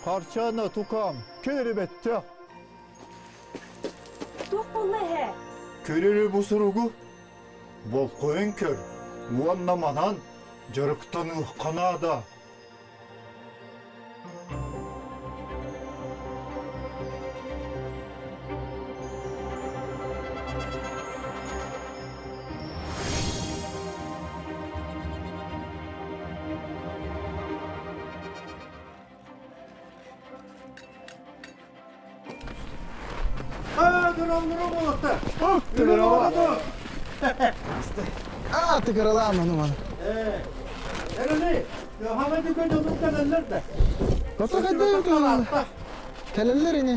Харчана тукаам, кэл бэттэх. Туох буолла эһэ? Көрөрү бу суругу болҕойон көр уонна манан дьарыктаныахха наада. Аа, тыкыралаан ону маны. Кото кайда Кэлэллэр ини.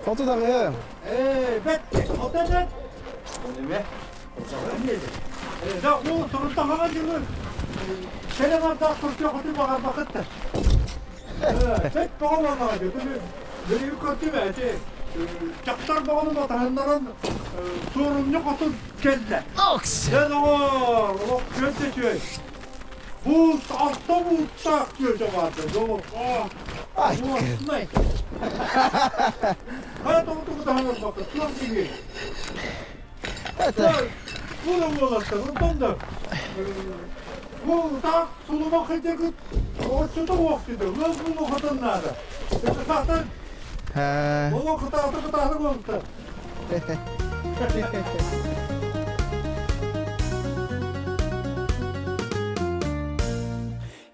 Хоту даҕы. Дьахтар бөҕөнү батыһыннаран суорумньу хотун кэллэ. Дьэ доҕоор, олох күөн да үчүгэй. Булт, алта бултаах күөтэ баарда, доҕор. Муоснай. Хайа тоҕо тугу таһаарбакка, туох киһи? Это... Бу да буоларта, онтон да бу таах сулума хытыгыт оччото уохтуйда, ыал булуохатын наада. Это саатан олох кытааты кытааты буолта.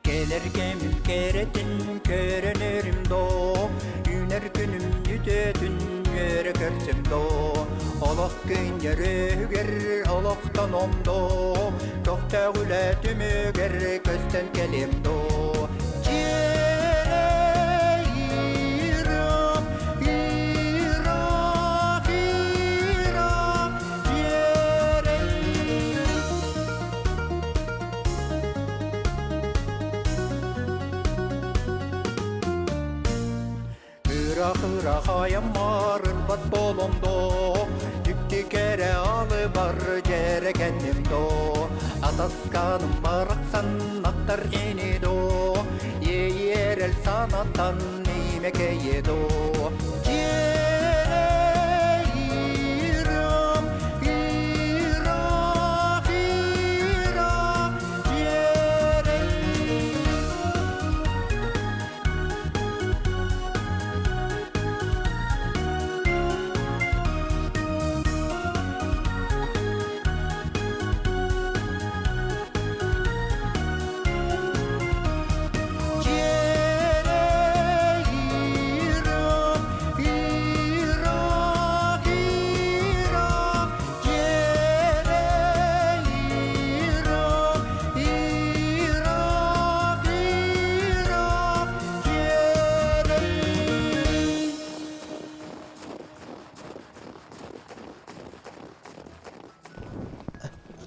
Кэлэр кэмим кэрэтин көрөнөрүм доо, Үүнэр күнүм үтүөтүн үөрэ көрсөм доо. Олох көнньөрүгэр олохтоном доо, Көхтөөх үлэ түмүгэр көстөн кэлиэм доо. Дьиэрэ-иирам, иирах, иирах, дьиэрэй. Ыраах-ыраах айаммар ырбат буолуом доо, Дьикти кэрэ алыбар дьэрэкэнним доо, Атасканым барахсан аттар ини доо, Иэйиэрэл санаттан имэкэйэ доо. Дьиэрэ-иирам, ыраах-ыраах дьиэрэй.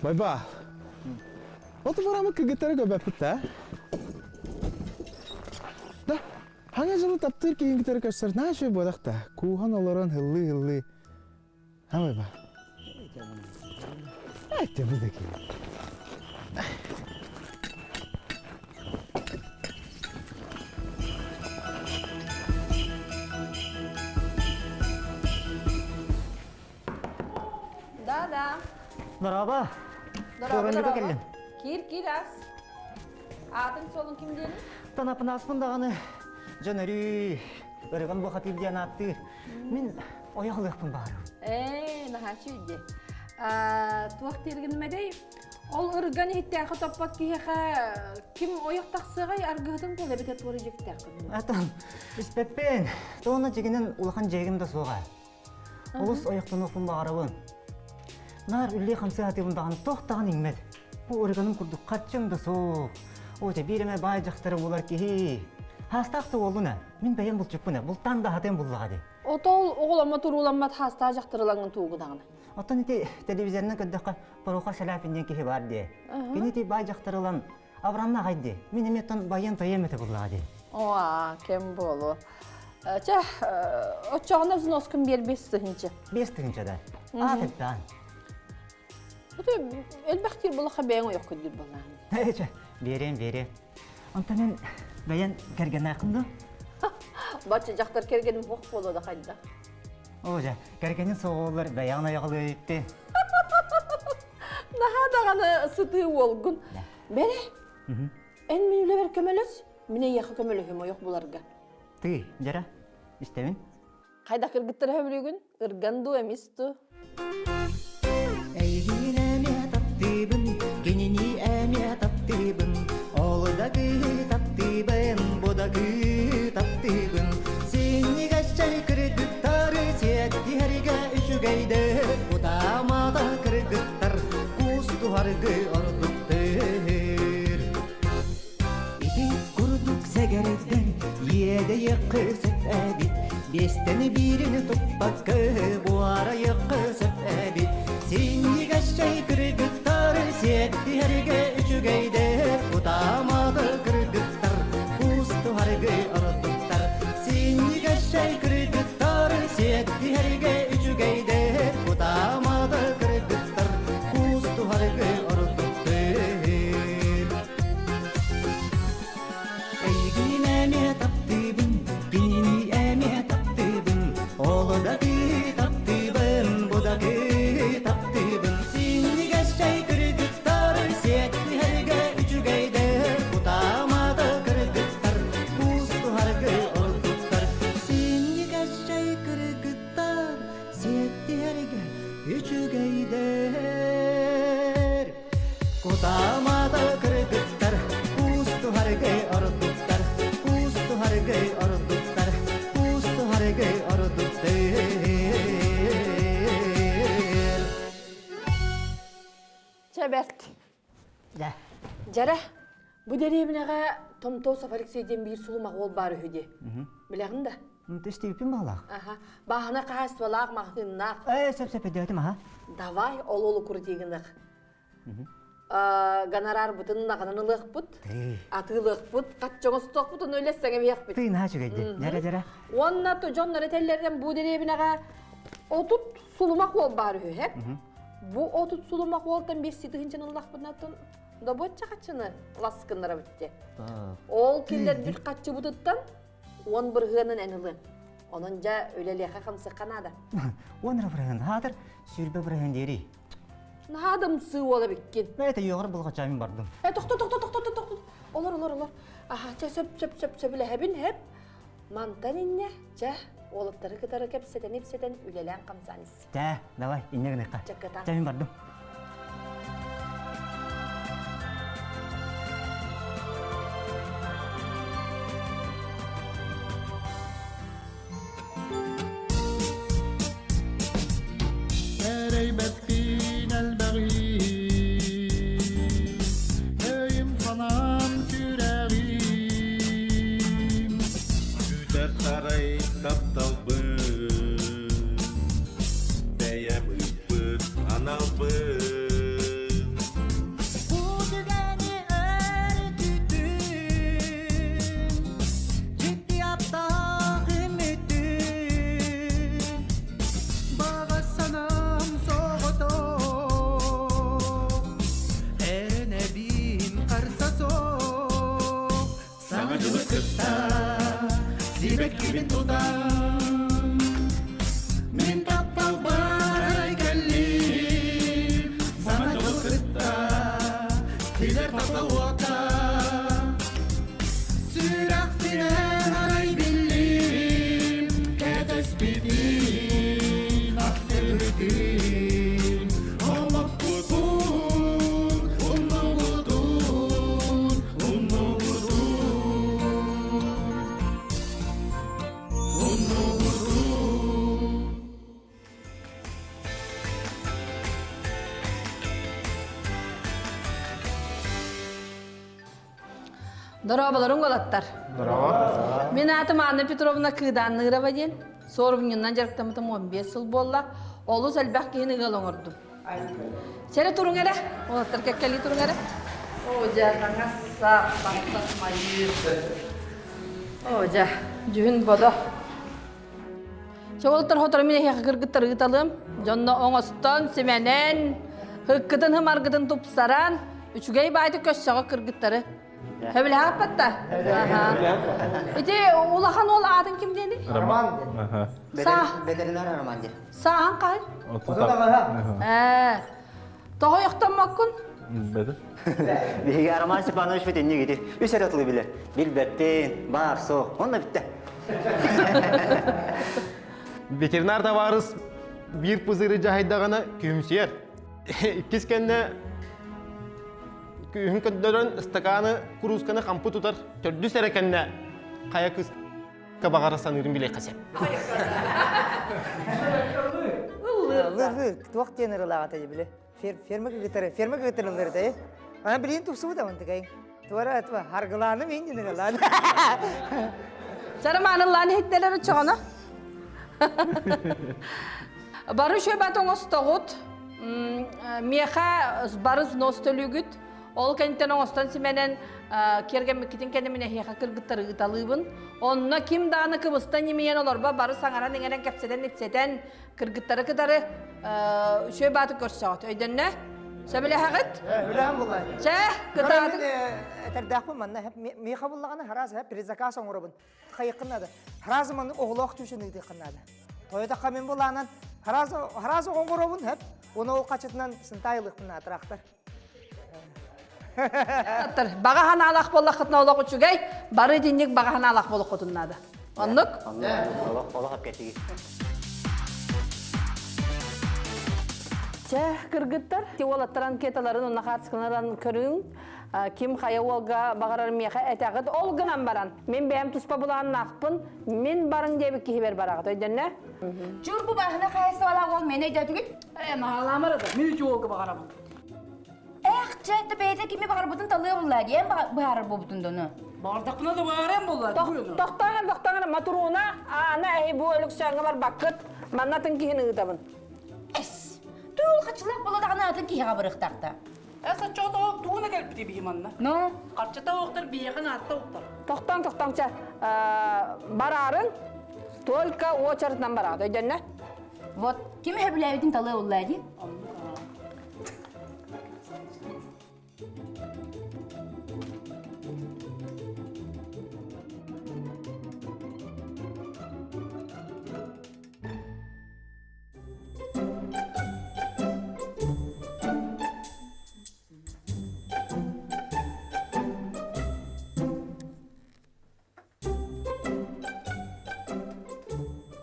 Байба. Оту барамы кыргыттары көбөппүт да. Да, хаҥа жылы таптыыр киһин кытары көрсөр наһаа үчүгэй буолах да. Кууһан олорон һыллыы-һыллыы. Ha байба. Айта бу да киһи. Да, да. Дорообо. Дорообо, Суорунньуга дорообо. кэллим. Киир, киир ас. Аатын суолун ким диэний? Танапынаспын даҕаны дьон өрүү ырыган бухатыыр диэн ааттыыр. Мин ойох ылыахпын баҕарабын. Ээ, наһаа үчүгэй. Туох дииргин Ол ырыган иһиттээххэ топпот киһиэхэ ким ойох тахсыаҕай аргыһытын буола эбитэ туора дьиктээххин. Атам, испэппин. Тоҕо дьигинэн улахан дьиэгим да суоҕа. Олус ойохтонуохпун баҕарабын. Наар үллүү-хамсыы сатыыбын даҕаны туох даҕаны иҥмэт. Бу ырыганым курдук харчым да суох. Оо, дьэ, биир эмэ баай дьахтары булар киһи. Хаастаах да уоллун ээ. Мин бэйэм булчуппун ээ. Бултаан да аһатыам буллаҕа дии. Отол оҕоломмот урууламмат хаастаах дьахтарылаҥын туугунаҕына. Оттон ити телевизорынан көрдөххө, Поруха Шаляпин диэн киһи баар дии. Кини ити баай дьахтары ылан абыранна аҕай дии. Мин эмиэ оттон байыан тойуом этэ буллаҕа дии. Оо, кэм буолуо. Чэ, оччоҕуна взноскун биэр 5 тыһыынча. 5 тыһыынча да. Аа, тыттаан. Ото элбэх диир булаха бэйэҥ ойох көрдүүр буоллаҕын. Ээ, чэ, Биэриэм, биэриэм. Онтон эн бэйэн кэргэннээххин дуо? Бачча дьахтар кэргэним суох буолуо да хайда. Оо дьэ, кэргэнин соҕууллар бэйэҕин айаҕалыы итти. Наһаа даҕаны сытыы уолгун. Бэрэ, эн мин үлэбэр көмөлөс, мин эйиэхэ көмөлөһүм ойох буларга. Тыы, дьара, истэбин. Хайдах кыргыттар өһөбүлүгүн? Ырган дуу, эмис дуу? Эйигин эмиэ таптыыбын, кинини эмиэ таптыыбын, ол да кыыһы таптыыбын, бу да кыыһы таптыыбын. Синньигэс чэй кыргыттары сиэттиһэргэ үчүгэйдэр, кутаамата кыргыттар куустуһаргы ордуктыр. Ити курдук сэгэрдэн иэдэйиэххэ сөп эбит, биэстэни биирин туппакка буорайыахха сөп эбит. Синньигэс чэй кыргыттар сиэттиһэргэ үчүгэйдэр, кутааматы кыргыттар куустуһаргы ордуктар. Синньигэс чэй кыргыттар сиэттиһэргэ үчүгэйдэр, кутааматы кыргыттар куустуһаргы ордуктар. Эйигин эмиэ таптыыбын, кинини эмиэ таптыыбын, ол да кыыһы таптыыбын, бу да кыыһы таптыыбын. Синньигэс чэй кыргыттар сиэттиһэргэ үчүгэйдэр, кутаамата кыргыттар куустуһаргы ордуктар. Синньигэс чэй кыргыттар сиэттиһэргэ үчүгэйдэр. Кутаамата кыргыттар, куустуһаргы ордуктар, куустуһаргы ордуктар, куустуһаргы ордуктар. Чэ бэрт. Дьэ. Дьэрэ, бу дэриэбинэҕэ Томтосов Алексей диэн биир сулумах уол баар үһү дии. Билэҕин да? Истибиппин баҕалаах. Аха. Бааһына хаһаайыстыбалаах, маҕаһыыннаах. Ээ, сөп сөп өйдөөтүм аха. Давай ол уолу курдигынык. Гонорарбытын наҕанан ылыахпыт, атыылыахпыт, хаччоҥостуохпут, ону үлэссэҥ эбиэхпит. Тыын наһаа үчүгэйди. Дьэрэ-дьэрэ. Уонна дьоннор этэллэринэн бу дэриэбинэҕэ 30 сулумах уол баар үһү, һэп. Бу 30 сулумах уолтан 5 тыһыынчаны ыллахпытына добуочча хаччыны ласкыннара бүтте. Ол киллэрбит хаччыбытыттан 10 бырыһыанын эн ылыаҥ. Онон дьэ үлэлиэхэ-хамсыахха наада. 10 эрэ бырыһыан, хаатыр сүүрбэ бырыһыан диэрий. Наһаа да ымсыы уол эбиккин. Бэйэтэ үөҕэр булҕачаамын бардым. Э, тохто, тохто, тохто, тохто, тохто. Олор, олор, олор. Аха, чэ, сөп, сөп, сөп, сөбүлэһэбин, хэп. Мантан инньэ, чэ, уолаттары кытары кэпсэтэн-ипсэтэн үлэлээн-хамсаан ис. Чэ, давай, инньэ гыныахха. Чакката. Чэ, мин бардым. Эрэйбэппин элбэҕи, өйүм-санаам сүрэҕим. Сүтэр тарай тапталбын, бэйэм ыыппыт аналбын. Бу түгэни өр күүттүм, дьикти аптаах үмүттүм. Баҕа санаам соҕотох, эрэнэбин харса суох. Саҥа дьылы кытта сибэккибин тутан, Мин тапталбар кэллим. Саҥа дьылы кытта тилэр таптал уота. Сүрэхпинэн арай биллим, кэтэспитин, ахтыбытын, олохпутун, умнубутун, умнубутун, умнубутун. Дорооболоруҥ уолаттар. Дорообо. Мин аатым Анна Петровна Кыыдаанныырова диэн. Суорумньунан дьарыктаммытым 15 сыл буолла. Олус элбэх киһини ыал оҥордум. Сэрэ туруҥ эрэ. Уолаттар кэккэлии туруҥ эрэ. Оо дьэ, таҥас саап, баттах майыыр. Оо дьэ, дьүһүн бодо. Чоҕултар хотору мин эһиэхэ кыргыттар ыыталыам. Дьонно оҥостон, симэнэн, һыккытын-хымаргытын тупсаран, Үчүгэй баайды көссөҕө кыргыттары. Хөбүлэһэппэт да? Ити улахан уол аатын ким диэни? Роман диэн. Ветеринар Роман диэн. Сааһын хаһый? Ээ. Тоҕо ойохтоммоккун? Билбэтим. Биһиги Роман Степанович бит инник ити. Үс эрэ тылы билэр. Билбэппин, баар суох. Онно бүттэ. Ветеринар табаарыс биир пузыры дьаһайдаҕына күһүмсүйэр. Иккис кэннэ күүһүн көрдөрөн ыстакааны куруусканы хампы тутар. Төрдүс эрэ кэннэ хайа кыыс баҕара саныырын билиэххэ сөп. Лыр туох диэн ырылааҕата биле. Ферма кыгытары, ферма кыгытары ыллырытай. Ана билин тупсубут амантыкай. Туара туа харгылааны мин дин ырылааны. Сарымааныллаан иһиттэлэр оччоҕоно. Бары шөбат оҥостоҕут. Миэхэ бары взнос төлүүгүт. Ол кэнниттэн оҥостон симэнэн киэргэммиккитин кэннэ эһиэхэ кыргыттары ыыталыыбын. Онно ким даҕаны кыбыстан ньимийэн олорбо бары саҥаран иҥэрэн кэпсэтэн-ипсэтэн кыргыттары кытары үчүгэй бааты көрсөҕүт. Өйдөннө? Сөбүлэһэҕит? Үлэһэн булла. Чэ, кытаатын. Этэрдээхпин манна миэхэ буллаҕына хараас предзаказ оҥоробун. Хайыккын наада. Хараас маннык оҕолоох түүшүн ыытыаххын наада. Тойотохха мин булаанан хараас хараас оҥоробун хэп. Оны ол хачытынан сынтайылыахпын наатыраахтар. Баҕа санаалаах буоллаххытына олох үчүгэй, бары итинник баҕа санаалаах буолуоххутун наада. Оннук? Олох олох эппиэтигит. Чэ, кыргыттар, ти уолаттар анкеталарын уонна хаартыскаларын көрүҥ. Ким хайа уолга баҕарар миэхэ этэҕит. Ол гынан баран, мин бэйэм туспа былааннаахпын, мин барыҥ диэбит киһибэр бараҕыт, өйдөннө? Чур бу баһына хайысыбалаах уол мені өйдөөтүгүт? Ээ, наһаалаамар да, мин үчү уолга баҕарабын. Эх, чэ, бэйэтэ кими баҕарбытын талыа булла диэн быһаарар буолбутун дону. Баҕардахпына да баҕарыам буолла. Тохтооҥ, тохтооҥ, Матуруна, Аана эһи бу өлүксөөҥҥө барбаккыт, манна атын киһини ыытабын. Эс, туул хачылаах буола даҕаны атын киһиэхэ барыахтаахта. Эс, оччоҕо тугуна кэлбити биһи манна? Но? Харчыта уохтар биһиэхэ наатта уохтар. Тохтоон, тохтооҥ, чэ, бараарын, только очередынан бараҕыт, өйдөннө? Вот, ким сөбүлээбитин талыа уллаа дии.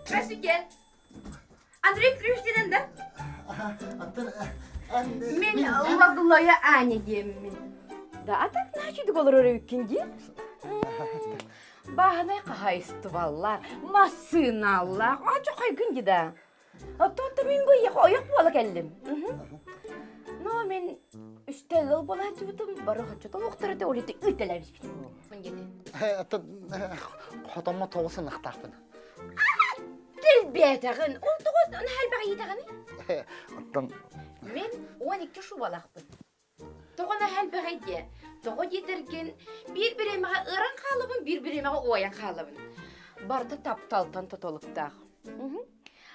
Здравствуйте. Андрей Петрович деден да? Мен Лаглая Аня диэммин. Да, а так значит олорор эбиккин дии. Бааһынай хаһайыстыбаллар, массыыналлаах, ача хайгын ди да. Оттон мин бу ойох буола кэллим. Но мен үстэ ыал буолааччыбытым бары хоччото уохтар этэ ол ити ыыталаабыспытым. Оттон хотоммо тоҕус ынахтаахпын. Тилбээтэҕин, ол тоҕо элбэх иитэҕиний? Оттон Мен 12 шубалаахпын. Тоҕо наһаа элбэҕэй диэ? Тоҕо диэтэргин, биир бириэмэҕэ ыран хаалабын, биир бириэмэҕэ уойан хаалабын. Барыта тапталтан тутулуктаах.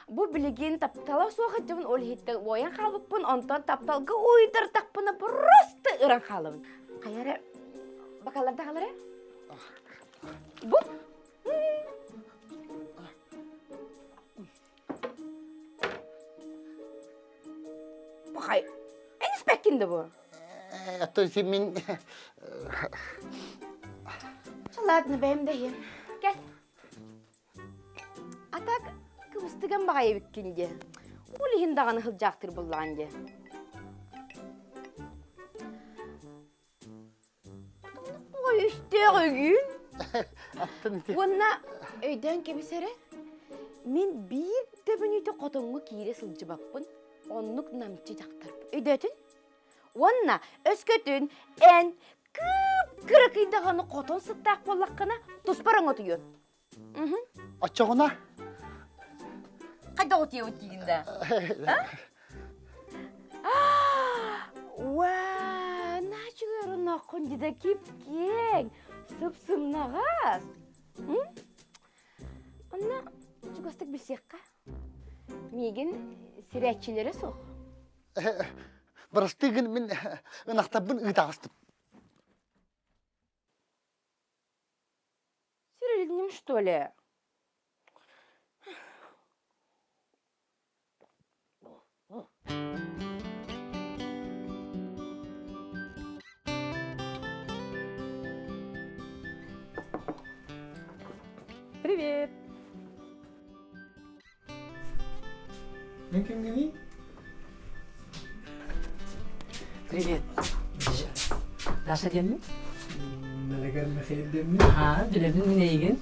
Бу билигин таптала суох сылдьабын, ол иһиттэн уойан хаалбыппын, онтон тапталга уйдардахпына просто ыран хаалабын. Хайа эрэ, бакаларда хаалар ээ? Бу Пахай, эн испэккин да бу? То есть мин... Ладно, бэйэм да иһиэм. Кэл. А так, кыбыстыган баҕайы эбиккин дии. Ол иһин даҕаны сылдьаахтыыр буоллаҕын дии. Ой, үстээх өгүүн. Уонна өйдөөн кэбис эрэ. Мин биир да мүнүүтэ хотоҥҥо киирэ сылдьыбаппын. Оннук намчы дьахтарбын. Өйдөөтүн? Уонна өскөтүн эн кып-кыракый даҕаны хотон сыттаах буоллаххына, туспар оҥотуйуон. Оччоҕуна? Хайдах утуйабыт диигин да? Уа, наачыгырынаххын дида кип-киэҥ, сып-сымнаҕас. Онно чугастык билсиэххэ. Миигин сирээччилэрэ суох. Бырастыы гын мин ынахтарбын ыытаҕастым. Сирилинним, что ли? Привет! Мен кимгиний? Привет. Даша диэммин? Мэлэгэр Михаил диэммин. Аха, билэбин мин эйигин.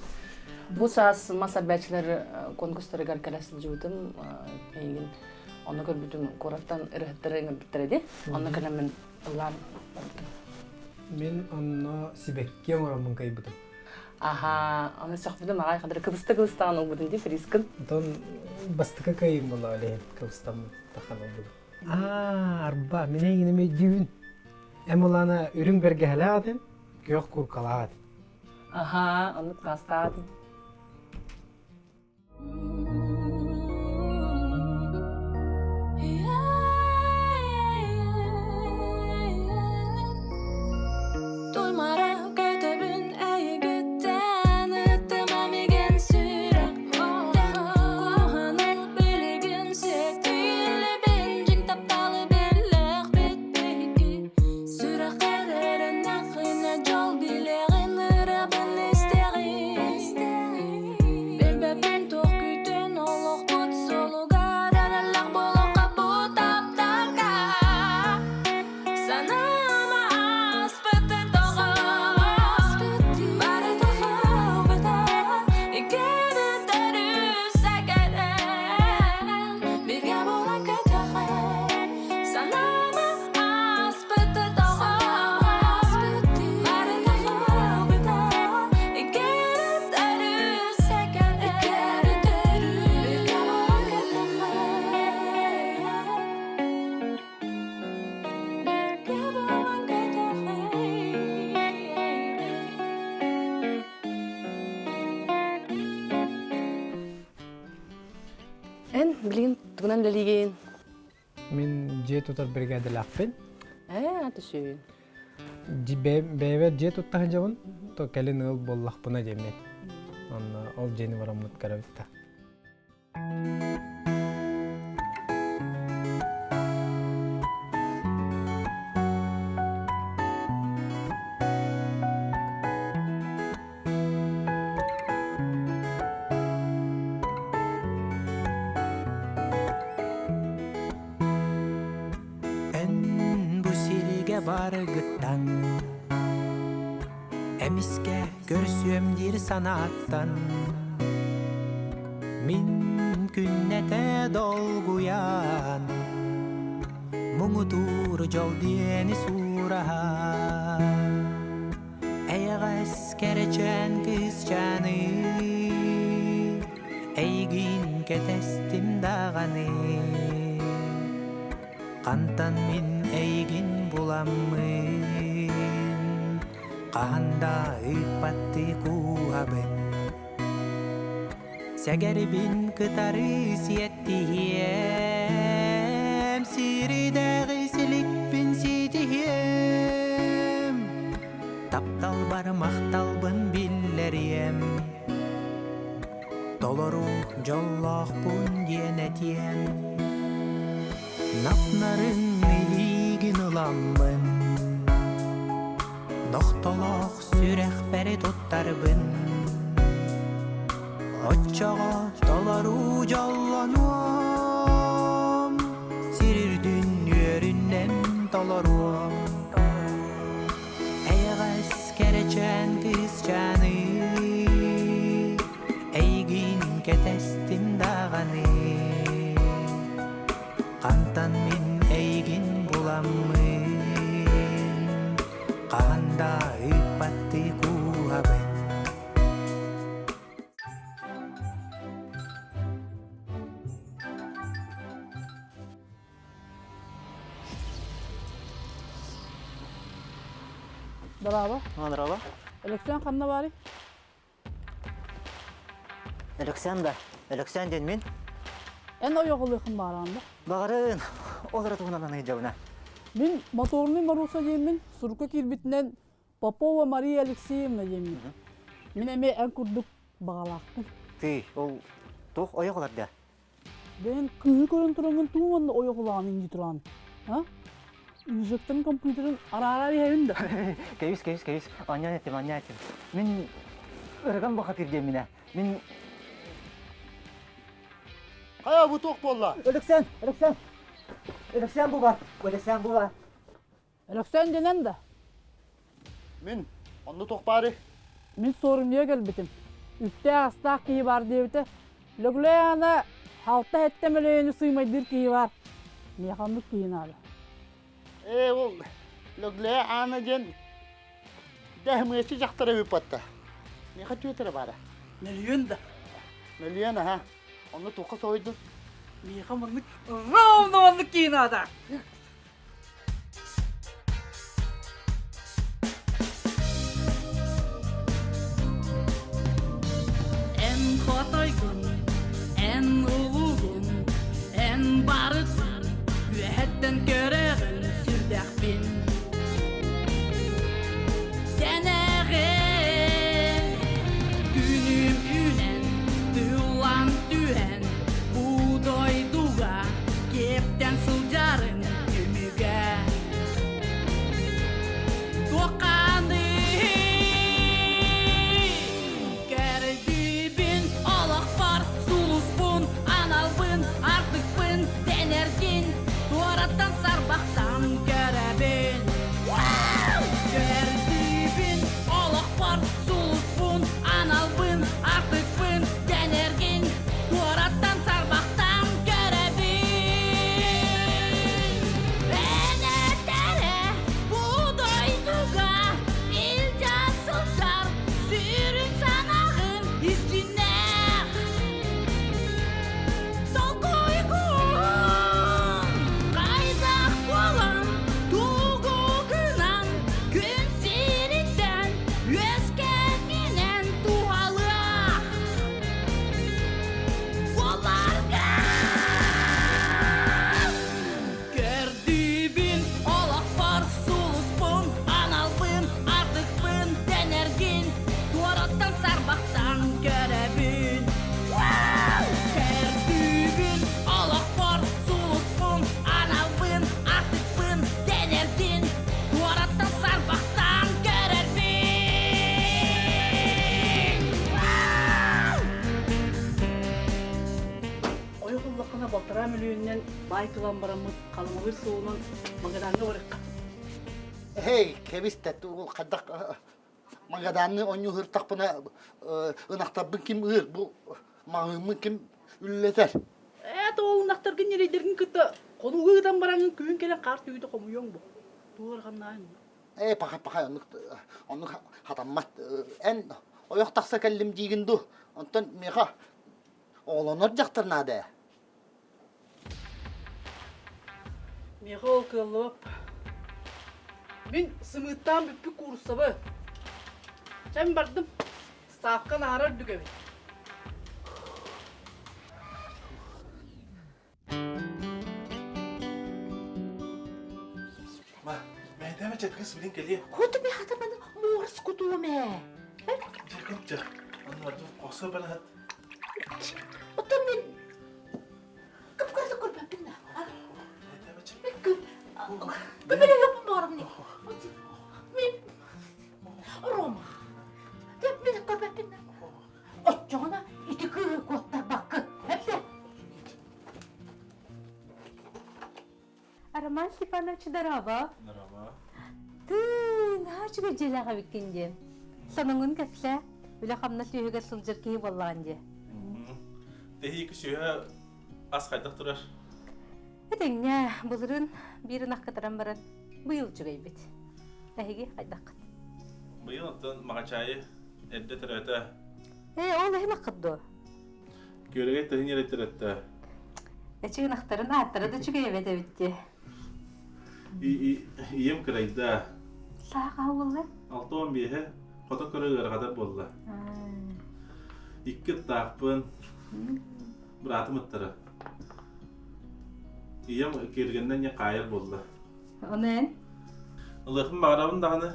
Бу саас мас арбааччылар конкурстарыгар кэлэ сылдьыбытым эйигин онно көрбүтүм куораттан ырыһыттары ыҥырбыттар ди. Онно кэлэммин ыллаан барбытым. Мин онно сибэкки оҥороммун кыайбытым. Аха, аны сөхпүтүм аҕай хадыр кыбыста кыбыстаан ылбытын ди фрискын. Онтон бастакы кыайыым буолла олеһин кыбыстаммын тахан ылбытым. Аа, арба, мин эйигин өйдүүбүн. Эм улаана үрүҥ бэргэһэлээх этим, күөх куркалаах этим. Аха, оннук таастаах этим. Туймара көтөбүн эйигиттэн ыттымам игэн сүрэхпиттэн Куһаҕанын билигин сэтиилэбин дьиҥ тапталы биллэхпит биһиги Сүрэххэр эрэннэххинэ дьол билэҕин ырабын истэҕин Билбэппин туох күүтэн олохпут суолугар эрэллээх буолуохха бу тапталга Санаама ааспыты тоҕо Барыта хаалбыта Иккиэннэр үсэкэрэн Бииргэ буолан көтөҕөн Санаама ааспыты тоҕо Барыта хаалбыта Иккиэннэр үсэкэрэн Бииргэ буолан көтөҕөн Эн билигин тугунан үлэлиигин? Мин дьиэ тутар бригадалаахпын. Ээ, түсүн. Бэйэбэр дьиэ тутта сылдьабын, то кэлин ыал буоллахпына диэммин. Онно ол дьиэни бараммыт көрөбүт да. Эн бу сиргэ баргыттан Эмискэ көрсүөм диир санааттан Мин күннэтэ долгуйан Муҥутуур дьол диэни сураһан Эйэҕэс кэрэчээн кыысчааны Эйигин кэтэстим даҕаны Хантан мин эйигин буламмын Хаһан да ыыппаттыы кууһабын Сэгэрбин кытары сиэттиһиэм Сиридээҕи силикпин ситиһиэм Тапталбар махталбын биллэриэм Толору дьоллоохпун диэн этиэм Напнарын илиигин ыламмын Нохтолоох сүрэхпэри туттарбын Оччоҕо толору дьоллонуом Сир үрдүн үөрүнэн толоруом Эйэҕэс кэрэчээн кыысчааны Эйигин кэтэстим даҕаны Хантан мин эйигин буламмын Хаһан да ыыппаттыы кууһабын Браво. Браво. Александр ханна баарый? Өлөксөөн да, Өлөксөөн диэн мин. Эн ойоҕолуохун баараан да? Баҕарын, ол эрэ туһунан аныйдьабына. Мин моторный Маруса диэммин, сурукка киирбитинэн Попова Мария Алексеевна диэммин. Мин эмиэ эн курдук баҕалаахпын. Ты, ол туох ойох ыларда? Бэйэн кыыһы көрөн тураҥҥын туу уонна ойох улаҕан инди туран. А? Инжектан компьютерын араара иһэбин да. Кэбис, кэбис, кэбис. Оонньоон эттим, оонньоон эттим. Мин ырыган бухатыыр диэмминэ. Мин Хайа бу туох буолла? Өлөксөөн, Өлөксөөн. Өлөксөөн бу бар. Өлөксөөн бу бар. Өлөксөөн дэнэн да? Мин онно туох баары? Мин суорумньуга кэлбитим. Үптээх-астаах киһи баар диэбитэ. Лөглөй аана алта-сэттэ мөлүйүөнү сыымайдыыр киһи баар. Миэхэ оннук киһи наада. Ээ, ол Лөглөй Аана диэн дэһмыаччы дьахтар эбиппатта. Миэхэ түөт эрэ баара. Мөлүйүөн да? Мөлүйүөн аһа. Онно туохха соһуйдун? Миэхэ маннык ровно маннык киһи наада. Эн хотойгун, эн улуугун, эн барытын үөһэттэн көрөҕүн сүрдэхпин. Дэнэҕин күнүм үүнэн, тыыллан түһэн, бу дойдуга киэптэн сылдьарын түмүгэ. Туохханый Кэрдибин олохпор сулуспун, аналбын, артыкпын дэнэргин туораттан сарбахтан көрөбүн. Кэрдибин олохпор сулуспун, аналбын, артыкпын дэнэргин туораттан сарбахтан көрөбүн. Энэтэрэ бу дойдуга илдьэ сылдьар сүрүн санаҕын истиннээх. Толкуйгун хайдах буолан тугу гынан күн сириттэн үөскэҥҥинэн туһалыах буоларга. Көрдүүбүн олохпор сулуспун, аналбын, артыкпын дэнэргин туораттан сарбахтан көрөбүн. Көрдүүбүн олохпор сулуспун, аналбын, артыкпын дэнэргин туораттан сарбахтан көрөрбүн. Ойох ыллаххына балтараа мөлүйүөнүнэн баай тылан бараммыт халымалыыр суолунан Магадаҥҥа барыахха. Эй, кэбис да, хайдах Магаданны онньуу ыһыртахпына ынахтарбын ким ыыр, бу маҕыыммын ким үллэтэр? Ээ, тоҕо ынахтаргын ньирэйдэргин кытта хонууга ыытан бараҥҥын күһүн кэлэн хаар түһүүтэ хомуйуоҥ бу. Туох эрэ Ээ, пахай, пахай, оннук, оннук хатаммат. Эн ойох тахса кэллим диигин дуу? Онтон миэхэ Оҕолонор дьахтар наада ээ. Миэхэ ол кыаллыбап. Мин сымыыттаан бүппүт кууруссабы. Чэ, бардым. Ставка наһара үрдүк эбит. Ма, мэйдэме чэ кыс билин кэлиэ. Хоту би хатаманы муорс кутуоме. Дьэ, онно қосу барахат. Оттон мен кып-кырды көрбөппүн да. Көмөлөһөппүн баарым не. Мен Рома. Мен көрбөппүн да. Оччоҕуна ити кыыһы куоттарбаккын. Эппе. Роман Степанович, здорово. Здорово. Ты наһаа үчүгэй дьиэлээх эбиккин дии. Сонуҥун кэпсээ. Үлэ-хамнас үөһүгэр сылдьар киһи буоллаҕын дии. Тэһиики сүөһэ ас хайдах турар? Этэҥҥэ, былырыын биир ынах кытаран баран быйыл үчүгэйбит. Эһиги хайдаххыт? Быйыл оттон Маҕачаайы эрдэ төрөөтө. Ээ, ол иһин ынаххыт дуо? Күөрэгэй тыһын ирэттэрэтте. Эчи ынахтарын ааттара да үчүгэй эбит эбит дии. Ийэм кырайда. Сааха буолла? 65-е хото көрө ыарахатар буолла. Икки ыттаахпын. Быраатым ыттара. Ийэм киэргэннэн хаайар буолла. Ону эн? Ылыахпын баҕарабын даҕаны,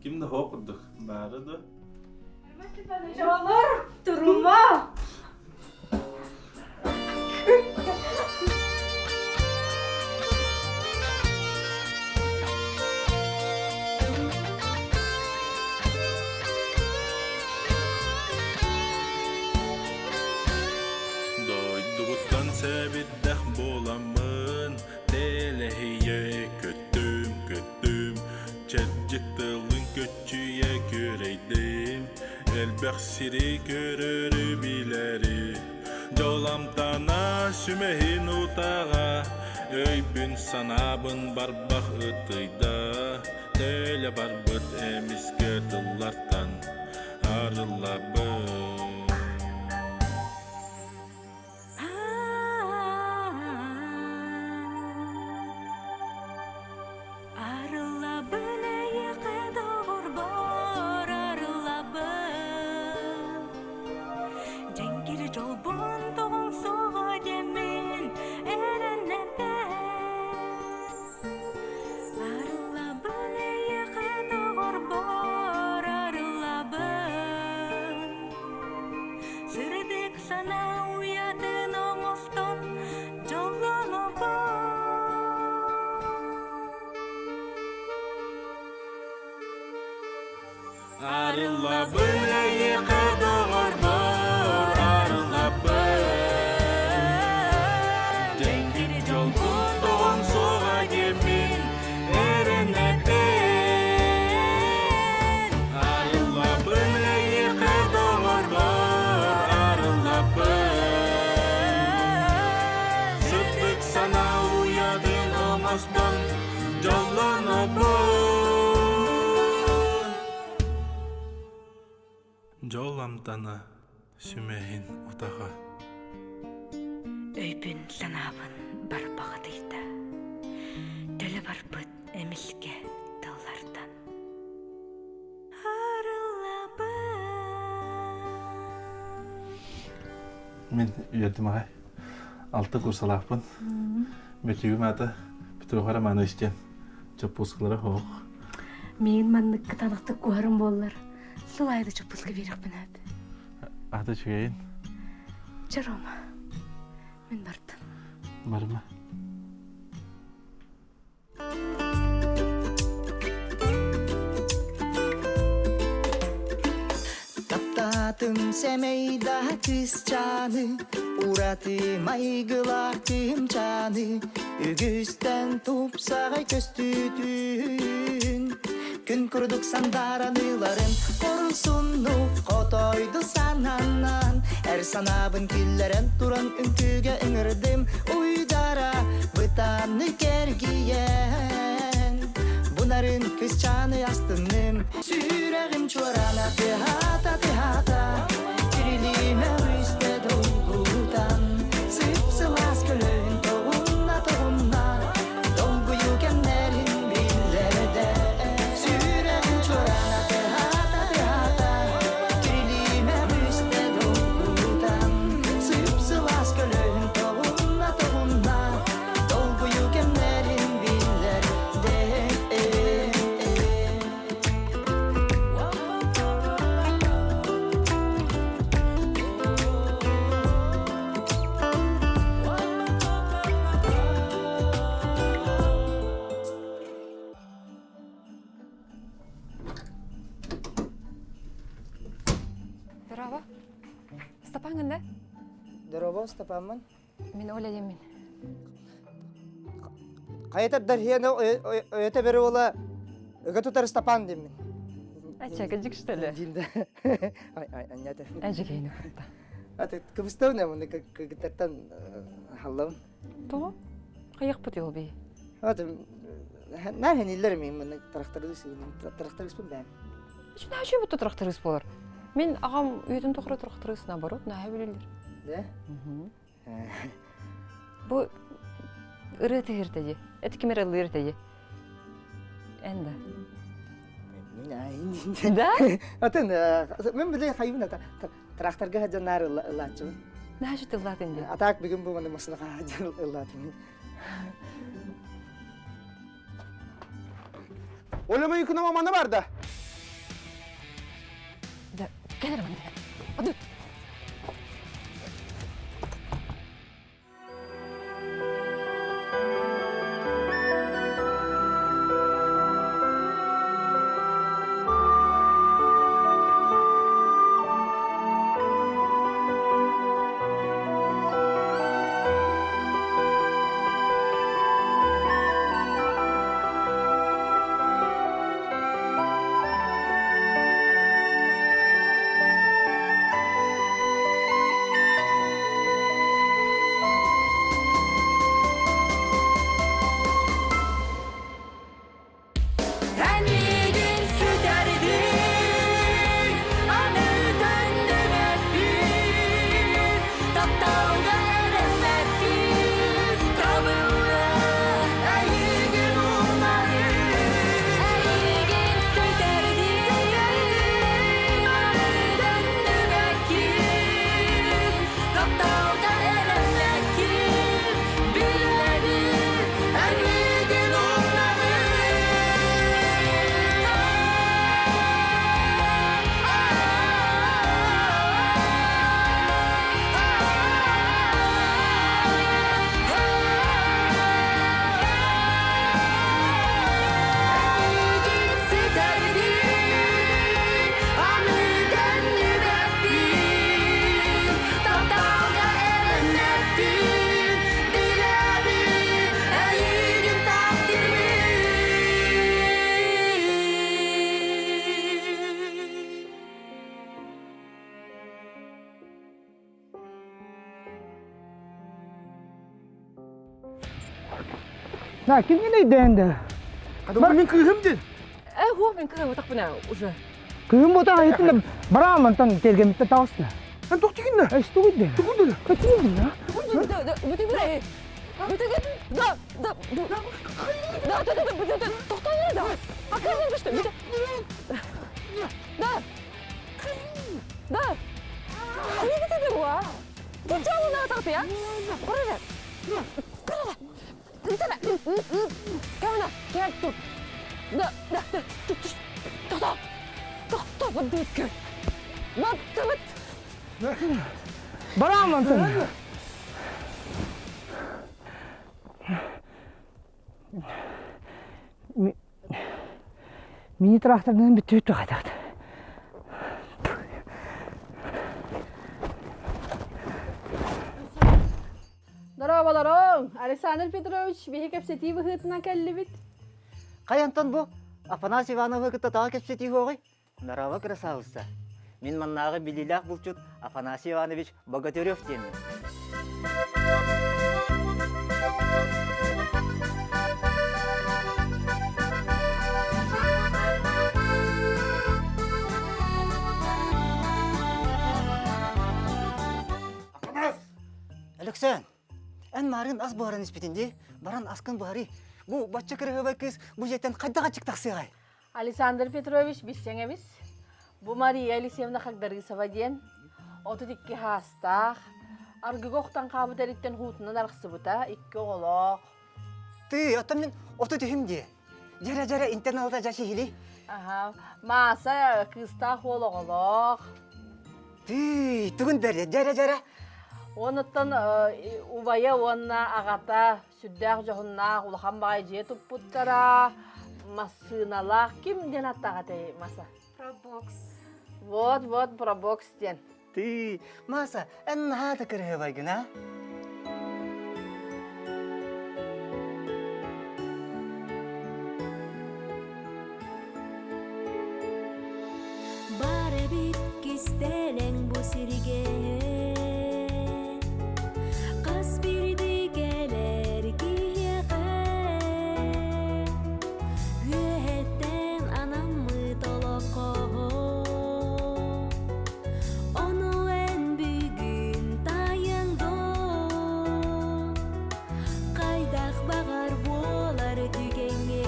ким да суох курдук. Баара дуо? Олор, турума! Дойдубуттан сэбирдэх буоламмын, тэлэһийэ көттүм, көттүм, чэбдик тылын көччүйэ күөрэйдим, элбэх сири көрөрү билэри. Дьоламтана сүмэһин утаҕа, өйбүн санаабын барбах ытыйда, төлө барбыт эмискэ тыллартан арыллабын. Арыллабын эйиэхэ доҕорбор арыллабын Дьэҥкир дьолбун тоҕуҥ суоҕа диэммин эрэнэбин Арыллабын эйиэхэ доҕорбор арыллабын Сырдык санаа уйатын оҥостон дьоллонобун Арыллабын эйиэхэ доҕорбор арыллабын Дьэҥкир дьолбун тоҕон суоҕа диэммин эрэнэбин Арыллабын эйиэхэ доҕорбор арыллабын Сырдык санаа уйатын оҥостон дьоллонобун Дьол амтана сүмэһин утаҕа Өйбүн санаабын барбаҕытыйда Төлө барбыт эмискэ тыллартан Мин үөрдүм аҕай. Алта курсалаахпын. Бөтүүгүм аата Петруха Романович диэн. Чоппуускалара суох. Миин маннык кытаанахтык куһарым буоллар, сыл аайы да чоппуска биэриэхпин сөп. Аата үчүгэйин. Чэ, Рома, мин бардым. Барыма. Таптаатым сэмэй да кыысчааны, ураты майгылаах кыымчааны, үгүстэн тупсаҕай көстүүтүн, күн курдук сандааран ыларын, хорсуннук хотойду сананан, эр санаабын киллэрэн туран үҥкүүгэ ыҥырдым, уйдара бытааннык эргийэн, бунарын кысчааны астынным, сүрэҕим чуораана тыаһаата тыаһаата, тирилиимэ үстэ долгутан, сып-сылаас көлөһүн тоҕунна тоҕунна, долгуйуу кэмнэрин биллэрдэ. Сүрэҕим чуораана тыаһаата тыаһаата, тирилиимэ үстэ долгутан, сып-сылаас көлөһүн тоҕунна тоҕунна, долгуйуу кэмнэрин биллэрдэ. Здорово. Степан да? Здорово, Степанмын. Мин Оля диэммин. Хайатар дархианы өйөтө бери ола ыга тутар Степан диэммин. Ача, что ли? Динда. Ай, ай, анята. Ажигейни курта. Аты кыбыстабын эмоны кыгыттартан халлабын. Тоҕо? Хайахпыт ол бии? Аты наа хениллер мин маны тракторист тракториспын бэм. Үчүн наһаа бутта тракторист болар. Мин аҕам үйэтин тухары тракторист наоборот наһаа билэллэр. Да? Бу ырыа тыһырта дии. Это ким эрэ ыллыыр этэ дии. Эн да. Да? Атын мен биле хайыбын ата тракторга хаджанаар ыллааччыбын. Наһаа ыллаатын дии. Атаак бүгүн бу маны машинаға хаджан ыллаатым. Оля Майыкынова манна бар да? Да, кэлэр манна. Ады. Эн сүтэрдин, аны төннүбэппин, тапталга эрэммэппин, табылла эйигин умнарым. Эйигин сүтэрдин, аны төннүбэккин, тапталга эрэммэккин, билэбин, эйигин умнарым. Эйигин сүтэрдин, аны төннүбэппин, тапталга эрэммэппин, билэбин, эйигин таптыыбын. На, кимҥин өйдөөн да? Бар мин кыыһым дин. Э, хуох мин кыһым утахпына уже. Кыһым бота айытын да бараам мантан тергемитте таҕысна. Эн тохтигинна? Эстугуйда. Тугуйда. Качыгын Да, да, бүтүгүр. Бүтүгүр. Да, да, да. Да, да, да, да, да, тохтоо да. Акырын күштү. Да. Да. Хайы битеде буа? Тучалына атакты я. Барара. Барара. Бүтүнэ. Камена, кел тут. Да, да, да. Тохтоо. Тохтоо, бадыткы. Баттыбыт. Бараам мантан. Мини трактордан бүтү тухатат. Здорово, Александр Петрович, биһи кэпсэтии быһыытынан кэллибит. Хайантан бу? Афанасий Ивановы кытта таға кэпсэтии хоҕой? Нарава красавица. Мин маннааҕы билиилээх булчут Афанасий Иванович Богатырев диэммин. Алексей, эн марын ас буһаран испитин дии, баран аскын буһарый. Бу бачча кырыһыбай кыыс бу дьиэттэн хайдах аччык тахсыаҕай? Александр Петрович билсэҥ эбис. Бу Мария Алексеевна Хагдарысова диэн 32 хаастаах, аргыга охтон хаабыт эриттэн хуутунан арахсыбыта, икки оҕолоох. Ты, оттон мин оту түһүм дии. Дьэрэ-дьэрэ интен алта жа сиһили. Аха, Мааса кыыстаах уол оҕолоох. Ты, тугун бэрде, дьэрэ-дьэрэ. Онуттан убайа уонна аҕата сүрдээх дьоһуннаах улахан баҕайы дьиэ туппуттара, массыыналаах ким диэн аттаах этэй Маса? Пробокс. Вот, вот, пробокс диэн. Ты, Маса, эн наһаа да кырыһыбайгын, а? Бар эбит кистэлэҥ бу сиргэ Хас биирдии кэлэр киһиэхэ Үөһэттэн анаммыт олоххо Ону эн бүгүн таайыаҥ дуо Хайдах баҕар буолар түгэҥҥэ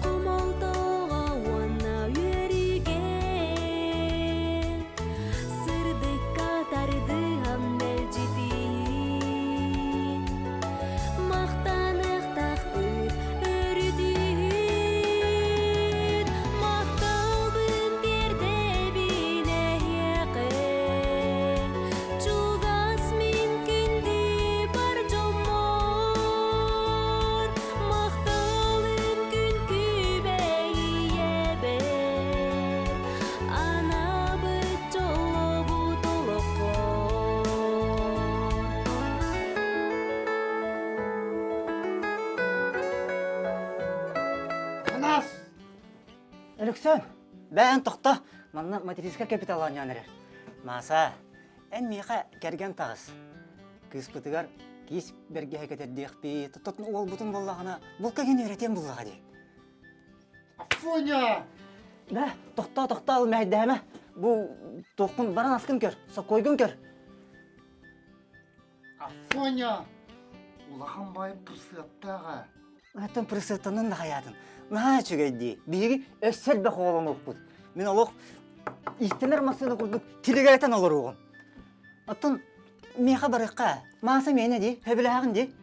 Хомолтоҕо уонна үөрүүгэ. Баранаас! Өлөксөөн, бэйэн тохто. Манна материнскай капитал оонньоон эрэр. Мааса, эн миэхэ кэргэн таҕыс. Кыыспытыгар киис бэргэһэ кэтэрдиэхпит, тот уолбутун буллаҕына, булка кини үөрэтиэм буллаҕа дии. Афоня! Бэ, тохтоо, тохтоо, мэһэйдэһэмэ. Бу туоххун баран аскын көр, соккойгун көр. Афоня! Улахан баай пырсыаттааҕа. Оттон пырсыаттанан да хайаатын. Наһаа үчүгэй дии. Биһиги өссө элбэх оҕолонуохпут. Мин олох иистэнэр массыына курдук тилигирэтэн олоруоҕум. Оттон миэхэ барыахха. Мааса миэнэ дии, сөбүлэһэҕин дии.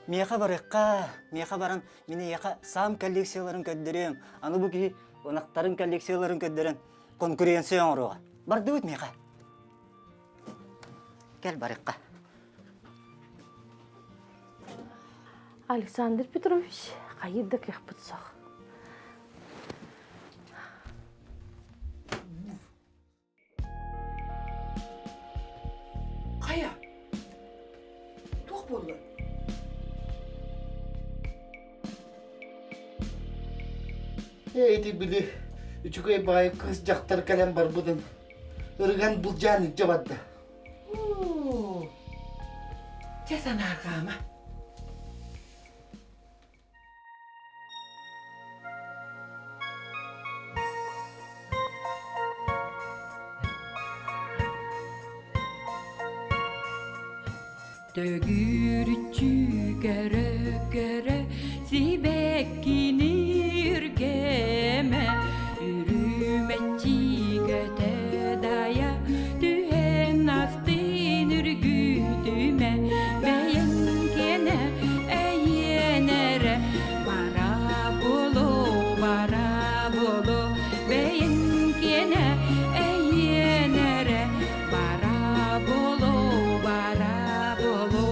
Миэхэ барыахха, миэхэ баран мин эйиэхэ саам коллекцияларын көрдөрүөм. Аны бу киһи ынахтарын коллекцияларын көрдөрөн конкуренция оҥоруоҕа. Бардыбыт миэхэ. Кэл барыахха. Александр Петрович хайыр да кыахпыт суох. Хайа? Туох буолла? Ээ ити били үчүгэй баҕайы кыыс дьахтар кэлэн барбытын ырыган былдьаан илдьэ барда. Оо, чэ санаарҕаама. Төгүрүччү көрө-көрө сибэккини үргэмэ, үрүмэччи көтө дайа түһэн астын үргүтүмэ, бэйэҥ киэнэ эйиэнэрэ бара буолу, бара буолу, бэйэҥ киэнэ эйиэнэрэ бара буолу, бара буолу.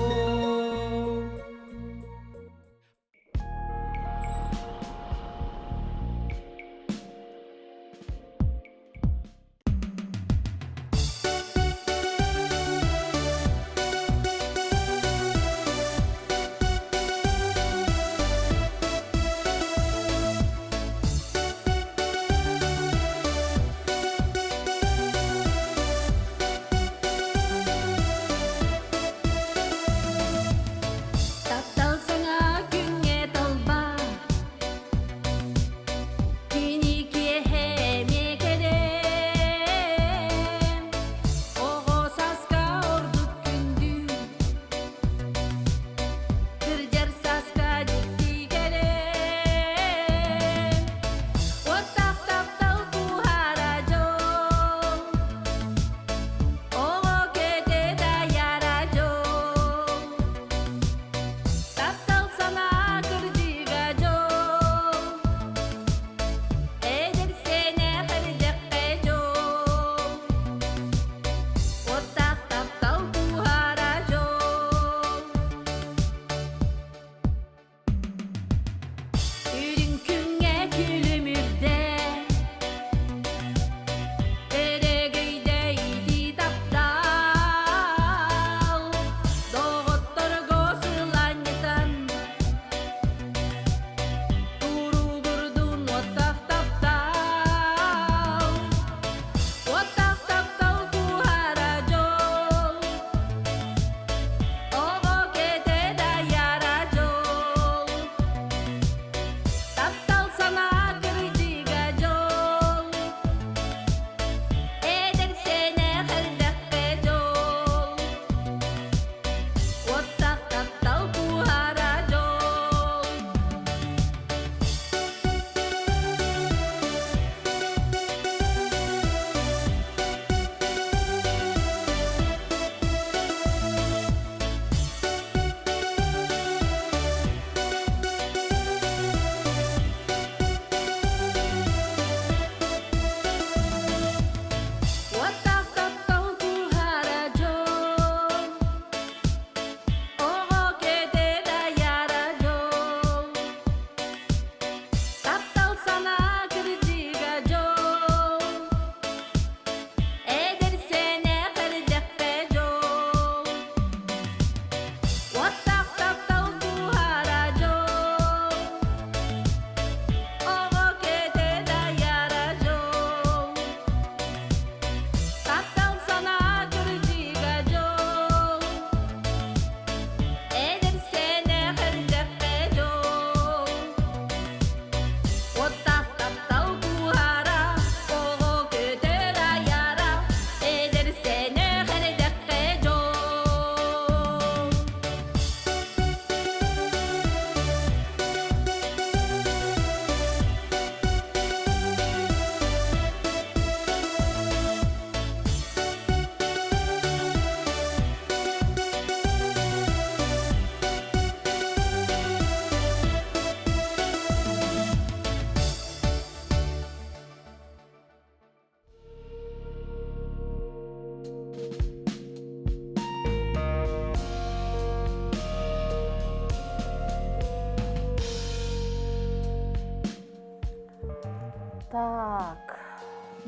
Так,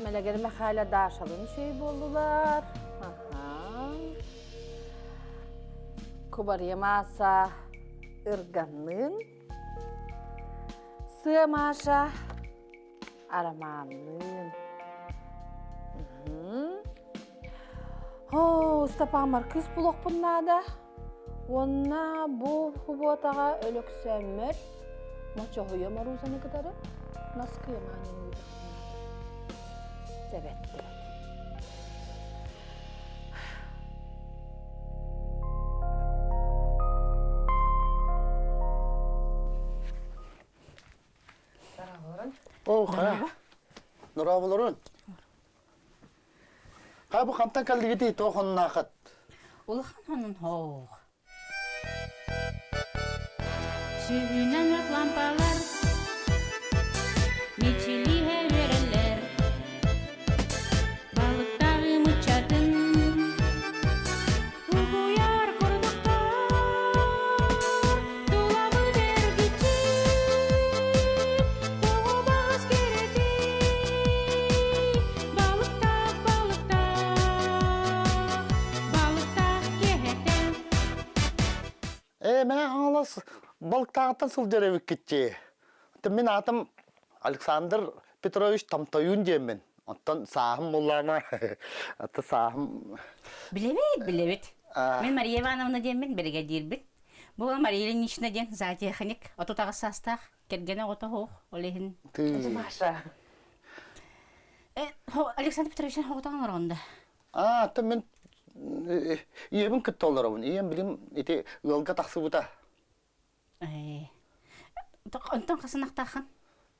Мэлэгэр Мэхээлэ Дашалын үчүгэй буоллулар. Аха. Кубарыйа Мааса ырганныын. Сыа Маша Арамаанныын. Оо, Ыстапаамар кыыс булуохпун наада. Уонна бу кубуотаҕа Өлөксөөммөр Мочоһуйа Моруусаны кытары Наскыйа Мааньаны ыытыахпын Тэбэт, тэбэт. Оо, хара. Норооболорун. Ха бу хантан кэллигитий туох оннаахат? Улахан хонун хоох. Сүүнэн лампалар мичилиһэ үөрэллэр Балыктаҕы муччатын угуйар курдуктар Тулабыт эргиччи тоҕо баҕас кэрэтий Балыктаах, балыктаах, балыктаах киэһэтэ Ээ, мэ аҥалас балыктааҕыттан сылдьар эбиккитчи. Мин аатым Александр Петрович Томтойуун диэммин. Оттон сааһым буллаҕына, аты сааһым... Билэбит, билэбит. Мин Мария Ивановна диэммин, биригэдьиирбин. Бу Мария Ильинична диэн зоотехник, 38 саастаах, кэргэнэ оҕото суох, ол иһин... Маша. Александр Петрович оҕотоҕун олороҕун да? Аа, оттон мин ийэбин кытта олоробун. Ийэм билим ити ыалга тахсыбыта. Онтон хас ынахтааххын?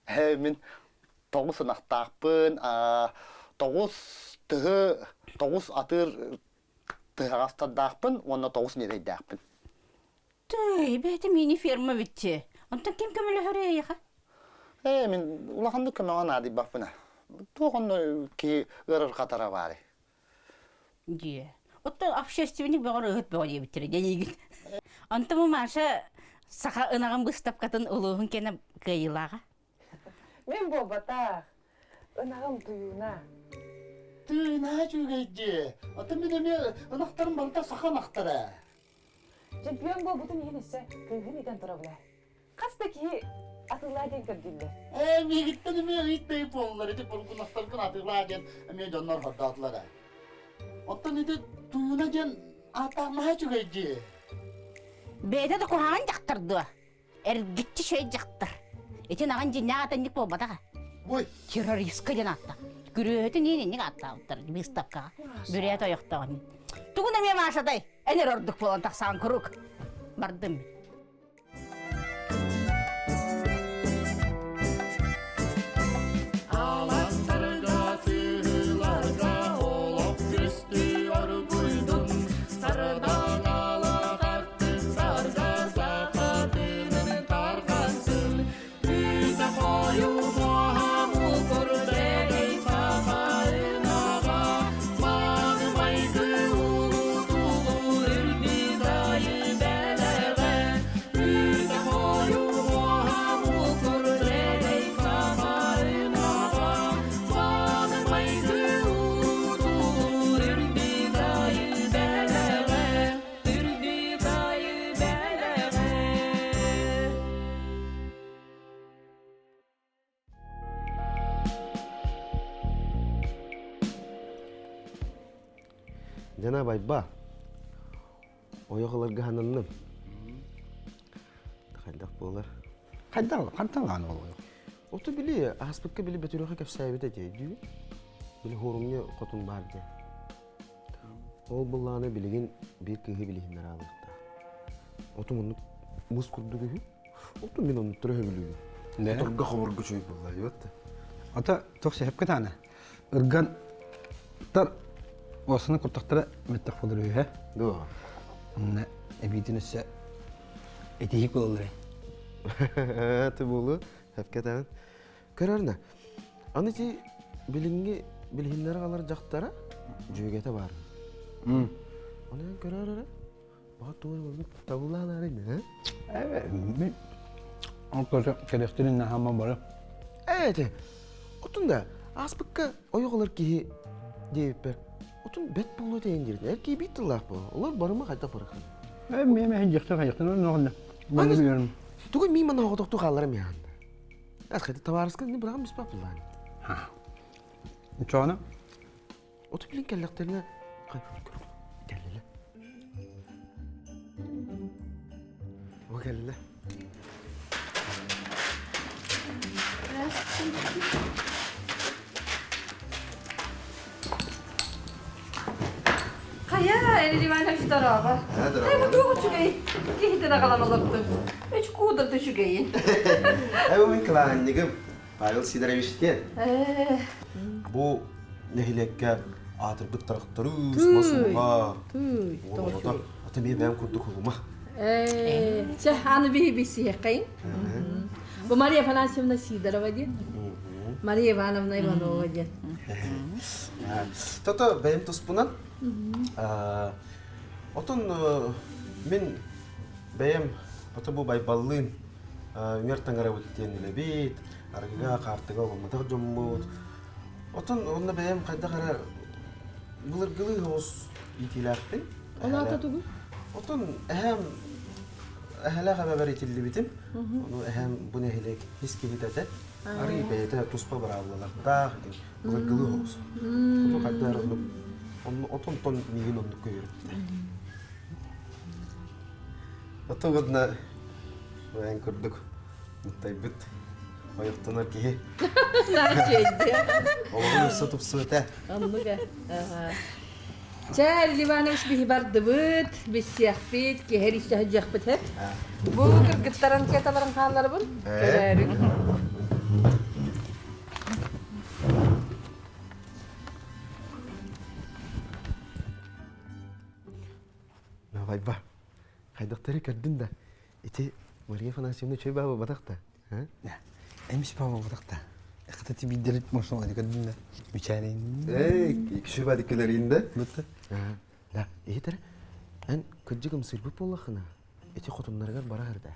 Ээ, мин тоҕус ынахтаахпын, тоҕус тыһы, тоҕус атыыр тыһаҕастардаахпын уонна тоҕус ньирэйдээхпин. Тыый, бэйэтэ мини-ферма бүтчү. Онтон ким көмөлөһөр эйиэхэ? Ээ, мин улаханнык көмөҕө наадыйбаппын. Туох онно киһи ыарырҕатара баарый? Дьиэ. Оттон общественник бөҕөр ыһыт бөҕө диэбиттэрэ дьэйигин. Онтон бу Маша саха ынаҕын быыстапкатын улууһун кэнэ кыайыылааҕа. Мин буолбатах. Ынаҕым Туйууна. Тыынаа үчүгэй дьиэ. Атын мин эмиэ ынахтарым барыта саха ынахтара. Чемпион буолбутун иһин өссө кыыһын итэн турабын ээ. Хас да киһи атыылаа диэн көрдүүллэр. Ээ, миигиттэн эмиэ ыйыттай буоллар, ити бургунахтаргын атыылаа диэн эмиэ дьоннор хордоотулар ээ. Оттон ити Туйуна диэн ааттаах наһаа үчүгэй дии. Бэйэтэ да куһаҕан дьахтар дуо? Эргиччи үчүгэй дьахтар. Ити наҕан дьиннээх атынньык буолбатаҕа. Ой. Террористка диэн ааттаах. Күрүөһүтүн иһин инник ааттаабыттар быыстапкаҕа. Бүрээт ойохтоҕун. Тугун эмиэ Машадай? Эн эрэ ордук буолан тахсаан курук. Бардым. Аластарга сыһыыларга олох көстүү оргуйдун Сарданалаах артыктарга саха тыынын тарҕасын Үүтэ хойуу муоһа муҥур дэлэй саха ынаҕа Мааны майгы улуу үрдүк айыы бэлэҕэ Үүтэ хойуу муоһа муҥур дэлэй саха ынаҕа Мааны майгы улуу үрдүк айыы бэлэҕэ Үрдүк айыы бэлэҕэ Дьана байба, ойох ыларга хананным. Хайдах буолар? Хайдах, хантан хаан ол ойох? Оту били, ааспыкка били бөтүрүөхэ кэпсээбит этэ дүү. Били хуорумньу хотун баар дии. Ол былааны билигин биир кыыһы билиһиннэр аалыахтаах. Оту муннук мус курдук үһү. Оту мин оннуктары сөбүлүүбүн. Оторго хомурга үчүгэй буолла, диэбэт. Ата туох сэһэпкэ таана. Ырган тар осыны куртахтара мөттөх болор үһэ. Дуо. Онна эбиитин өссө этиһик бололлар. Ты болу, хэпкэ таан. Көрөрнө. Аны ти билиҥҥи билиһиннэри алар дьахтара дьүөгэтэ баар. Оны көрөр эрэ. Баҕа туой табылаан арыйна, Э, мен ол көрө кэлэхтэрин наһаама бары. Эти. Отун да ааспыкка ойох ылар киһи диэбиппэр, отун бэт буолуо тэйэн диэбит. Эр киһи биир тыллаах буолар. Олор барыма хайдах барахын. Э, мен мен жактан хайактан ону Маны Тугу мин мана оҕотохту хаалларым яанда. Ас хати табаарыска не бырагам биспап буллаан. Чоона? Оту билин кэллэхтерине кэллиле. О кэллиле. Хайа, Эрил Иванович дорообо. Эй, бу туох үчүгэй киһитин аҕалан олордуҥ. Үч куудат үчүгэйин. Эй, бу мин кылааһынньыгым Павел Сидорович диэн. Бу нэһилиэккэ аатырбыт тарахтарыыс, масуга, уолоҕото, ата эмиэ бэйэм курдук улума. Ээ, чэ, аны биһи билсиэххэйин. Бу Мария Афанасьевна Сидорова диэн. Мария Ивановна Иванова диэн. Тото бэйэм туспунан отон мин бэйэм ото бу Байбаллыын үҥэр таҥарабыт диэн үлэбит, арыгыга, хаартыга оломмотох дьоммут. Отон онно бэйэм хайдах эрэ былыргылыы соҕус иитиилээхпин. Ол аата тугу? Отон эһээм эһэлээх эбэбэр итиллибитим. Ону эһээм бу нэһилиэк ис киһитэ этэ. Арый бэйэтэ туспа быраабылалардаах былыргылыы соҕус. Оту хайдах эрэ оннук отонтон миигин оннук көйөрүппүтэ. Ото уонна эн курдук муттайбыт ойохтонор киһи. Олоҕун өссө тупсуо этэ. Оннук ээ. Чэ, Эрил Иванович биһи бардыбыт, билсиэхпит, киһи истэ сылдьыахпыт һэ. Бу кыргыттар анкеталарын хаалларабын. Көрөөрүҥ. Байба, хайдахтары көрдүн да, ити Мария Афанасьевна үчүгэй баба батах да? Эмис баба батах да. Хата ти биддерит мошно көрдүн да. Мичээрин. Эй, киши ба диккелерин да. Бутта. Да, иһитер. Эн кырдьыгым сырбыт буоллахына, ити хотуннарыгар бара да.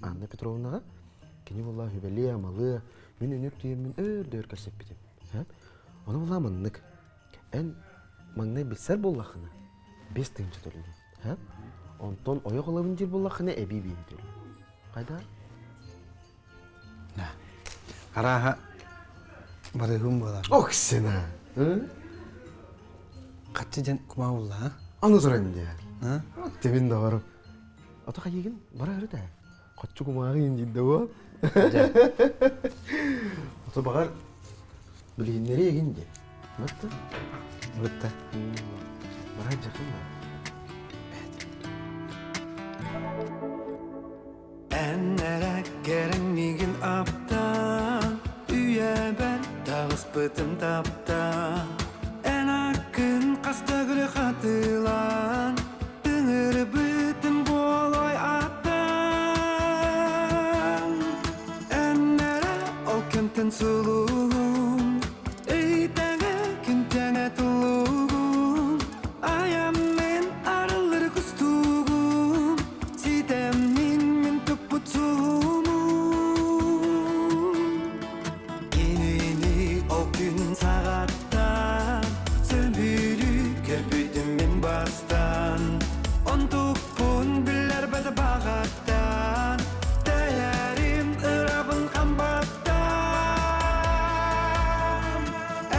Анна Петровнаҕа кини буолла хүбэлиэ, амалыа, мин өнүк тиэммин өөр дөөр кэлсэппитим. Ону буолла маннык. Эн маҥнай билсэр буоллахына, 5000 төлүүгүн. Онтон ойох ылабын диир буоллаххына эбии биэһи төлүү. Хайда? Арааһа барыһым буолар. Оксина. Хаччы дьэн кумаа булла, а? Аны туран дьэ. Тимин да барым. Ото хайыгын бара ырыта. Хаччы кумааҕы индидде бу. Ото бағар билиһиннэри эгин де. Бытта. Бытта. Бара жақын ба. Эн мигин аптан, үйэбэр таҕыспытым таптан. Эн аккын хаста гөрө хатылан, тыҥырбытым буолой аттан. Эн эрэ ол кэмтэн сулуһум, ыйтаҥа күнтэҥэ тулугум, Айаммын арыллар кустугум, ситэммин мин туппут суһумум. Кинини ол күн саҕаттан, сөбүлүү көрбүтүм мин бастан. Онтукпун билэрбэт баҕаттан, тэйэрим ырабын хамбаттан.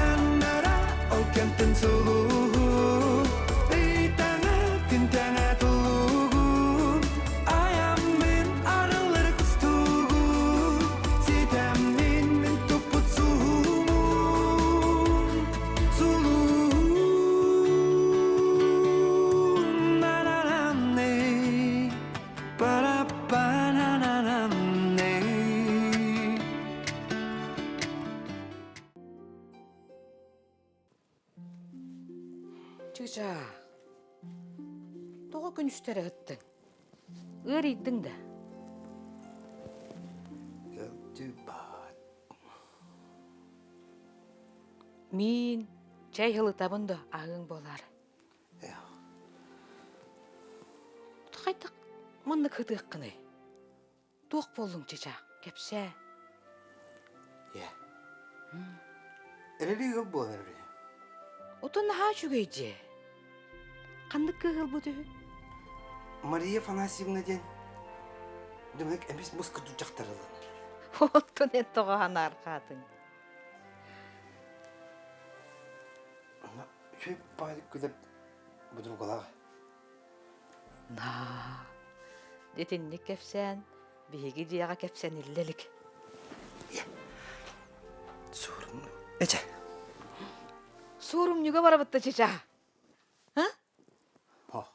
Эн эрэ ол кэмтэн сулуһун, ыйтаҥа күнтэҥэ тулугун, айаммын арыллар кустугун, ситэммин мин туппут суһумун, сулуһун, на-на-на-ней, па-ра-па-на-на-на-ней. Чыычаах, тоҕо күнүстэри ыһыттыҥ? Ыарыйдыҥ да? Өлтүбат. Миин, чэй ылытабын да аһыаҥ буолаар. Хайдах маннык ытыаххыный? Туох буоллуҥ, чычаах? Кэпсээ. Ээ. Эрэли ыал буолан эрэр. Отон наһаа үчүгэй дьиэ. Ханнык кыыһылбыт үһү? Мария Афанасьевна диэн дымык эмис мус курдук дьахтар ылан. Оттон эн тоҕо ханаархаатыҥ? Үчүгэй баҕайы күлэр будургалаах. Наа, итинник кэпсээн биһиги дьиэҕэ кэпсэниллэ илик. Суорумньу. Эчэ. Суорумньуга барабытта чычаа. А? Хо.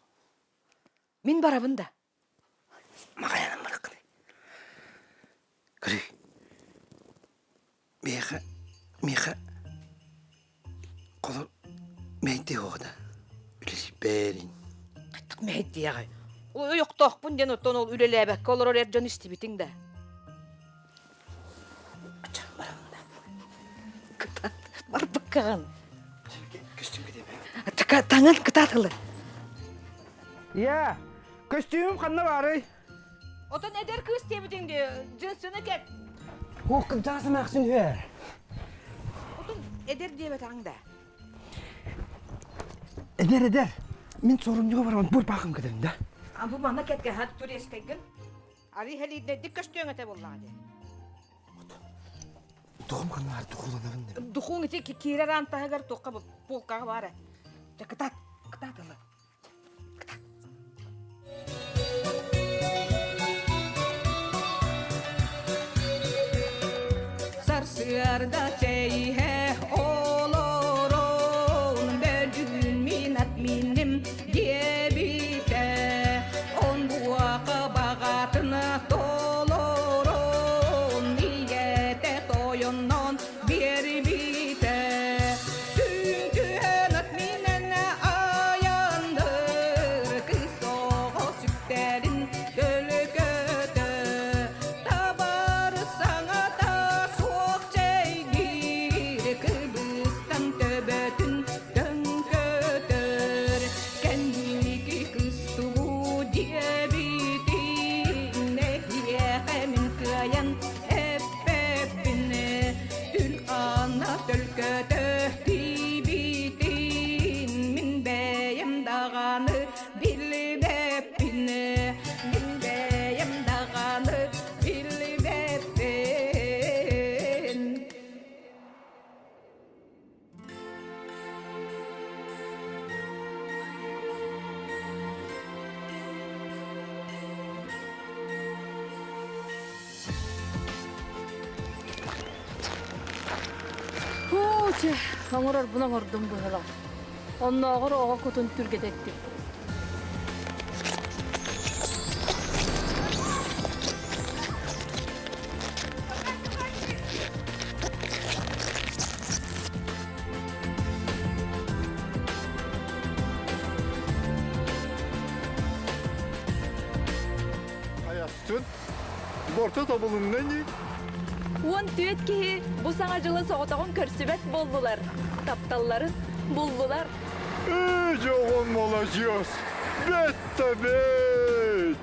Мин барабын да. Маҕайанан барыккыны. Көрүй. Миэхэ, миэхэ холор мэйди оҕода. Үлэлиибэрин. Хаттык мэйдиэҕи. Ойохтоохпун диэн оттон ол үлэлээбэккэ олорор эр дьон истибитиҥ да. Кытаат, барбаккаҕын. Көстүүм кэтиэбэ. Таҥан кытаат ылы. Ийээ, көстүүмүм ханна баарый? Отон эдэр кыыс диэбитиҥ дии, джинсыны кэт. О, кырдьаҕас эмээхсин үһү. Отон эдэр диэбэтэҕиҥ да. Эдэр, эдэр. Мин суорумньуга барабын, бурбаахым кэтэбин да. А бу манна кэткэһэ турецкайгын. Арый хэлиирдэрдик көстүөҥ этэ буоллаҕа дии. Духум ханна баар духууланабын Духуҥ ити киирэр аан таһыгар туохха полкаҕа баара. Дьэ кытаат, кытаат ыла. Сарсыарда чэйиһэ олорон бөлүүн мин ат минним диэбитэ Онуоха баҕатын толорон ийэтэ тойоннон биэрбитэ Түүн түһэн ат минэн айанныр кыыс оҕо сүктэрин төлкөтө Табар саҥата суох чэйдиир кыбыстан төбөтүн төҥкөтөр Кэнники кыс тугу диэбитин эһиэхэ мин кыайан эппэппин Түл аана төлкөтө тиийбитин мин бэйэм даҕаны билбэппин Мин бэйэм даҕаны билбэппин Һуу, оҥорорбун оҥордум быһыылаах. Оннооҕор оҕо кутун түргэтэттим. Айастын, борто тобулунна ини. 14 киһи бу саҥа дьылы соҕотоҕун көрсүбэт буоллулар, тапталларын буллулар. Ээ, дьоҕун маладьыас, бэт да бэт!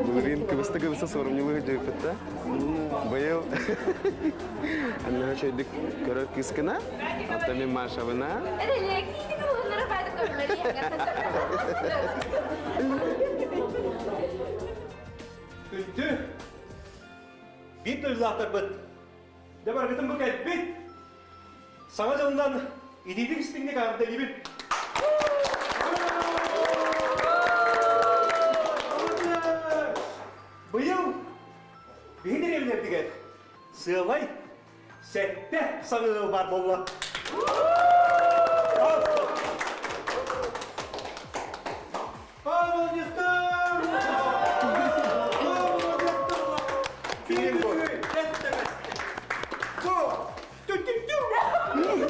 Былырыын кыбыста-кыбыста суорумньулуу дьыыппыт да. Быйыл аннаһа үчүгэйдик көрөр кыыскына, оттон мин Машабына. Күндү биир дойдулаахтарбыт, дьэ барыгытын бу кэлбит Саҥа дьылынан итиитик истиҥник эҕэрдэлиибин! Быйыл биһи дэриэбинэбитигэр сыалай сэттэ саҥа ыал баар буолла.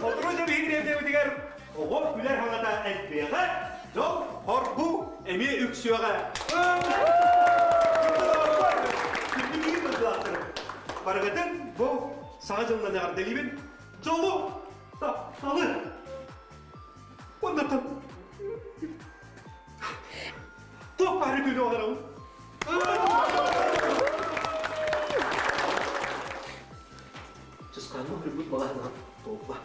Сотору дьэ биһиги дэриэбинэбитигэр оҕо күлэр хаҥата элбиэҕэ, дьол хоргу эмиэ үксүөҕэ. Барыгытын бу саҥа дьылынан эҕэрдэлиибин. Дьолу, тапталы! Уоннаттан туох баары күнү оҥоробун. Чысхааҥҥа уһуйбут балаһанан туолла.